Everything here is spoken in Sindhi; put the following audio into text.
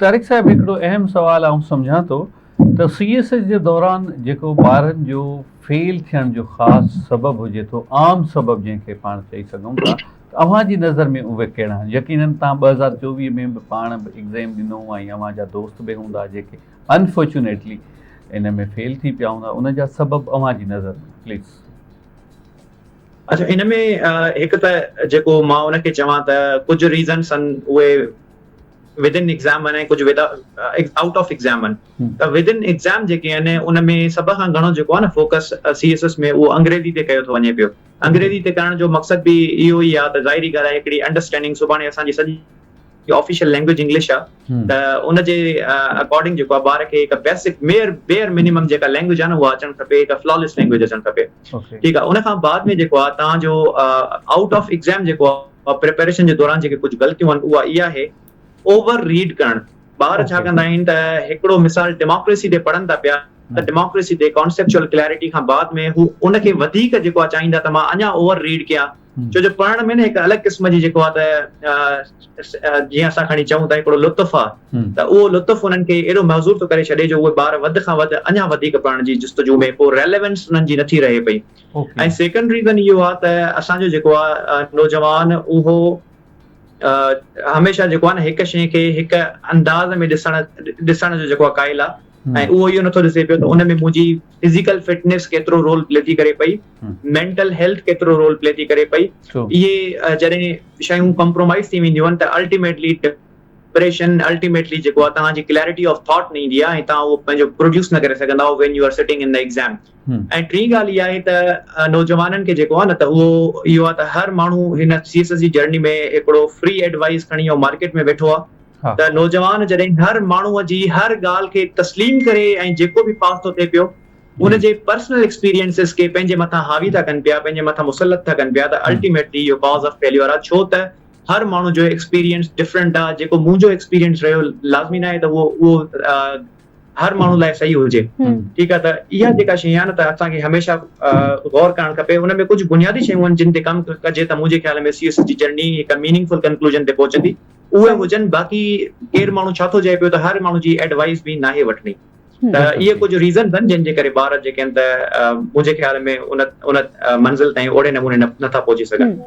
طارق صاحب، هڪڙو اهم سوال آئون سمجهان ٿو ته سي ايس ايس جي دوران جيڪو ٻارن جو فيل ٿيڻ جو خاص سبب هجي ٿو، عام سبب جنهن کي پاڻ چئي سگهون ٿا، ته اوهان جي نظر ۾ اهي ڪهڙا آهن؟ يقينن توهان 2024 ۾ به پاڻ به ايگزيم ڏنو ۽ اوهان جا دوست به هوندا جيڪي انفارچونيٽلي ان ۾ فيل ٿي پيا هوندا، ان جا سبب اوهان جي نظر ۾ پليز. اڇا، ان ۾ هڪ ته جيڪو مان ان کي چوان ته ڪجهه ريزنس آهن اهي ودن ايگزام آهن ۽ ڪجهه آئوٽ آف ايگزام آهن. ته ودن ايگزام جيڪي آهن، ان ۾ سڀ کان گهڻو جيڪو آهي نه فوڪس سي ايس ايس ۾ اهو انگريزي تي ڪيو ٿو وڃي پيو. انگريزي تي ڪرڻ جو مقصد به اهو ئي آهي ته ظاهري ڳالهه آهي، هڪڙي انڊرسٽينڊنگ، سڀاڻي اسان جي سڄي آفيشل لينگويج انگلش آهي ته ان جي اڪارڊنگ جيڪو آهي ٻار کي هڪ بيسڪ ميئر بيئر منيمم جيڪا لينگويج آهي نه، اها اچڻ کپي، هڪ فلاليس لينگويج اچڻ کپي. ٺيڪ آهي، ان کان بعد ۾ جيڪو آهي توهان جو آئوٽ آف ايگزام جيڪو آهي، پريپريشن جي دوران جيڪي ڪجهه غلطيون آهن، اها اها آهي اوور ريڊ ڪرڻ. ٻار ڇا ڪندا آهن ته هڪڙو مثال ڊيموڪريسي تي پڙهن ٿا پيا ته ڊيموڪريسي تي ڪانسيپچوئل ڪليرٽي کان بعد ۾ هو ان کي وڌيڪ جيڪو آهي چاهيندا ته مان اڃا اوور ريڊ ڪيان، ڇو جو پڙهڻ ۾ نه هڪ الڳ قسم جي جيڪو آهي ته جيئن اسان کڻي چئون ته هڪڙو لطف آهي، ته اهو لطف انهن کي اهڙو محظور ٿو ڪري ڇڏي جو اهي ٻار وڌ کان وڌ اڃا وڌيڪ پڙهڻ جي جستجو ۾ پوء ريليونس انهن جي نٿي رهي پئي. ۽ سيڪنڊ ريزن اهو آهي ته اسان جو جيڪو آهي نوجوان، اهو هميشه جيڪو آهي نه هڪ شيء کي هڪ انداز ۾ ڏسڻ جو جيڪو آهي قائل آهي، ۽ اهو اهو نٿو ڏسي پيو ته ان ۾ منهنجي فزيڪل فٽنيس ڪيترو رول پلي ٿي ڪري پئي، مينٽل هيلٿ ڪيترو رول پلي ٿي ڪري پئي. اهي جڏهن شيون ڪمپرومائز ٿي وينديون آهن ته الٽيميٽلي ڊپريشن، الٽيميٽلي جيڪو آهي توهان جي ڪليرٽي آف ٿاٽ نه ايندي آهي ۽ توهان اهو پنهنجو پروڊيوس نه ڪري سگهندا آهيو when you are sitting in the exam. ۽ ٽين ڳالهه اها آهي ته نوجوانن کي جيڪو آهي نه ته اهو اهو آهي ته هر ماڻهو هن سي ايس ايس جي جرني ۾ هڪڙو فري ايڊوائز کڻي ۽ مارڪيٽ ۾ ويٺو آهي، ته نوجوان جڏهن هر ماڻهو جي هر ڳالهه کي تسليم ڪري ۽ جيڪو به پاس ٿو ٿئي پيو ان جي پرسنل ايڪسپيرينسز کي پنهنجي مٿان حاوي ٿا ڪن پيا، پنهنجي مٿان مسلط ٿا ڪن پيا، ته الٽيميٽلي اهو ڪاز آف فيليور آهي، ڇو ته هر ماڻهو جو ايڪسپيرينس ڊفرنٽ آهي. جيڪو منهنجو ايڪسپيرينس رهيو، لازمي ناهي ته اهو اهو هر ماڻهو لاء صحيح هجي. ٺيڪ آهي، ته اها جيڪا شيء آهي نه ته اسان کي هميشه غور ڪرڻ کپي. ان ۾ ڪجهه بنيادي شيون آهن جن تي ڪم ڪجي ته منهنجي خيال ۾ سي ايس جي جرني هڪ ميننگ فل ڪنڪلوزن تي پهچندي. اهي هجن، باقي ڪير ماڻهو ڇا ٿو چئي پيو ته هر ماڻهو جي ايڊوائس به ناهي وٺڻي. ته اهي ڪجهه ريزنز آهن جن جي ڪري ٻار جيڪي آهن ته منهنجي خيال ۾ ان منزل تائين اوڙي نموني نٿا پهچي سگهن.